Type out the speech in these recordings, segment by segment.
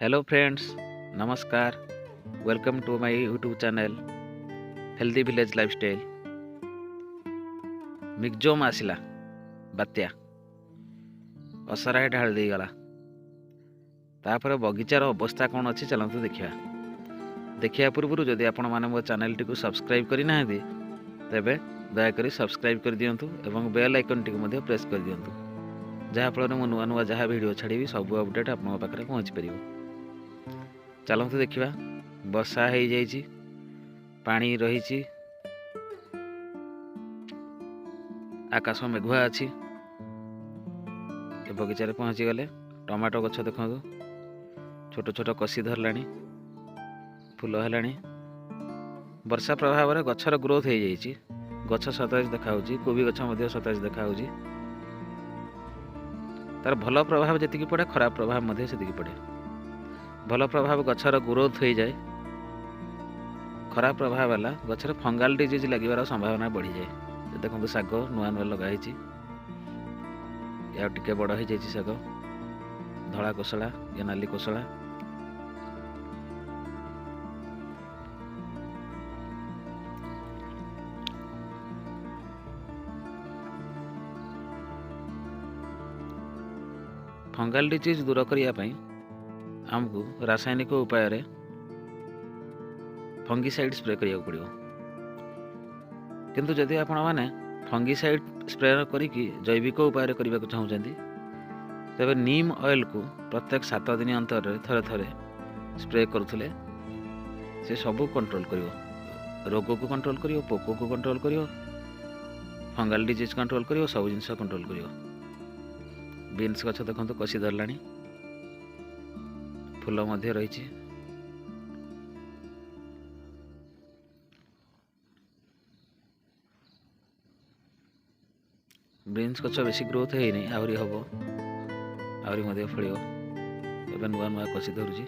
Hello friends, ନମସ୍କାର। Welcome to my YouTube channel Healthy Village Lifestyle. Michaung ଆସିଲା ବାତ୍ୟା, ଅସରାଏ ଢାଳି ଦେଇଗଲା। ତାପରେ ବଗିଚାର ଅବସ୍ଥା କ'ଣ ଅଛି, ଚାଲନ୍ତୁ ଦେଖିବା। ଦେଖିବା ପୂର୍ବରୁ ଯଦି ଆପଣମାନେ ମୋ ଚ୍ୟାନେଲଟିକୁ ସବସ୍କ୍ରାଇବ୍ କରିନାହାନ୍ତି, ତେବେ ଦୟାକରି ସବସ୍କ୍ରାଇବ୍ କରିଦିଅନ୍ତୁ ଏବଂ ବେଲ୍ ଆଇକନ୍ଟିକୁ ମଧ୍ୟ ପ୍ରେସ୍ କରିଦିଅନ୍ତୁ, ଯାହାଫଳରେ ମୁଁ ନୂଆ ନୂଆ ଯାହା ଭିଡ଼ିଓ ଛାଡ଼ିବି, ସବୁ ଅପଡ଼େଟ୍ ଆପଣଙ୍କ ପାଖରେ ପହଞ୍ଚିପାରିବ। ଚାଲନ୍ତୁ ଦେଖିବା। ବର୍ଷା ହେଇଯାଇଛି, ପାଣି ରହିଛି, ଆକାଶ ମେଘୁଆ ଅଛି। ଏ ବଗିଚାରେ ପହଞ୍ଚିଗଲେ। ଟମାଟୋ ଗଛ ଦେଖନ୍ତୁ, ଛୋଟ ଛୋଟ କଷି ଧରିଲାଣି, ଫୁଲ ହେଲାଣି। ବର୍ଷା ପ୍ରଭାବରେ ଗଛର ଗ୍ରୋଥ୍ ହେଇଯାଇଛି। ଗଛ ସତେଜ ଦେଖାହେଉଛି। କୋବି ଗଛ ମଧ୍ୟ ସତେଜ ଦେଖାହେଉଛି। ତାର ଭଲ ପ୍ରଭାବ ଯେତିକି ପଡ଼େ, ଖରାପ ପ୍ରଭାବ ମଧ୍ୟ ସେତିକି ପଡ଼େ। ଭଲ ପ୍ରଭାବ ଗଛର ଗ୍ରୋଥ୍ ହେଇଯାଏ। ଖରାପ ପ୍ରଭାବ ହେଲା ଗଛରେ ଫଙ୍ଗାଲ ଡିଜିଜ୍ ଲାଗିବାର ସମ୍ଭାବନା ବଢ଼ିଯାଏ। ଦେଖନ୍ତୁ, ଶାଗ ନୂଆ ନୂଆ ଲଗା ହେଇଛି, ଆଉ ଟିକେ ବଡ଼ ହେଇଯାଇଛି ଶାଗ। ଧଳା କୋଶଳା, ଇଏ ନାଲି କୋଶଳା। ଫଙ୍ଗାଲ ଡିଜିଜ୍ ଦୂର କରିବା ପାଇଁ ଆମକୁ ରାସାୟନିକ ଉପାୟରେ ଫଙ୍ଗିସାଇଡ଼୍ ସ୍ପ୍ରେ କରିବାକୁ ପଡ଼ିବ। କିନ୍ତୁ ଯଦି ଆପଣମାନେ ଫଙ୍ଗିସାଇଡ଼୍ ସ୍ପ୍ରେ କରିକି ଜୈବିକ ଉପାୟରେ କରିବାକୁ ଚାହୁଁଛନ୍ତି, ତେବେ ନିମ୍ ଅଏଲ୍କୁ ପ୍ରତ୍ୟେକ 7 ଦିନ ଅନ୍ତରରେ ଥରେ ଥରେ ସ୍ପ୍ରେ କରୁଥିଲେ ସେ ସବୁ କଣ୍ଟ୍ରୋଲ୍ କରିବ। ରୋଗକୁ କଣ୍ଟ୍ରୋଲ୍ କରିବ, ପୋକକୁ କଣ୍ଟ୍ରୋଲ୍ କରିବ, ଫଙ୍ଗାଲ ଡିଜିଜ୍ କଣ୍ଟ୍ରୋଲ୍ କରିବ, ସବୁ ଜିନିଷ କଣ୍ଟ୍ରୋଲ୍ କରିବ। ବିନ୍ସ ଗଛ ଦେଖନ୍ତୁ, କଷି ଧରିଲାଣି, ଫୁଲ ମଧ୍ୟ ରହିଛି। ବିନ୍ସ ଗଛ ବେଶୀ ଗ୍ରୋଥ୍ ହେଇନି, ଆହୁରି ହେବ, ଆହୁରି ମଧ୍ୟ ଫଳିବ। ଏବେ ନୂଆ ନୂଆ କଷି ଧରୁଛି।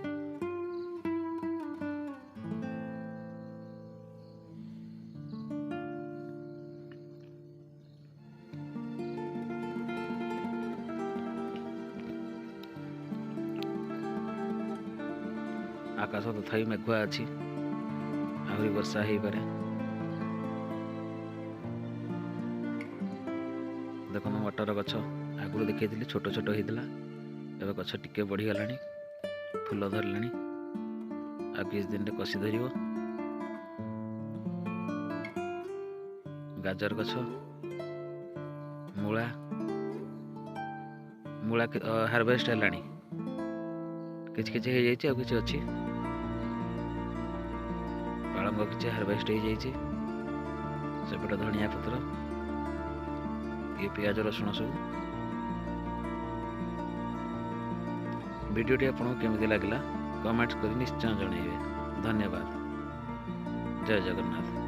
ଆକାଶ ତଥାପି ମେଘୁଆ ଅଛି, ଆହୁରି ବର୍ଷା ହେଇପାରେ। ଦେଖନ୍ତୁ, ମଟର ଗଛ ଆଗରୁ ଦେଖେଇଥିଲି, ଛୋଟ ଛୋଟ ହେଇଥିଲା। ଏବେ ଗଛ ଟିକେ ବଢ଼ିଗଲାଣି, ଫୁଲ ଧରିଲାଣି, ଆଉ କିଛି ଦିନରେ କଷି ଧରିବ। ଗାଜର ଗଛ, ମୂଳା। ମୂଳା ହାରଭେଷ୍ଟ ହେଲାଣି, କିଛି କିଛି ହେଇଯାଇଛି, ଆଉ କିଛି ଅଛି। ପାଳଙ୍ଗ କିଛି ହାରଭେଷ୍ଟ ହେଇଯାଇଛି। ସେପଟେ ଧନିଆ ପତ୍ର, ଇଏ ପିଆଜ, ରସୁଣ ସବୁ। ଭିଡ଼ିଓଟି ଆପଣଙ୍କୁ କେମିତି ଲାଗିଲା, କମେଣ୍ଟ କରି ନିଶ୍ଚୟ ଜଣାଇବେ। ଧନ୍ୟବାଦ। ଜୟ ଜଗନ୍ନାଥ।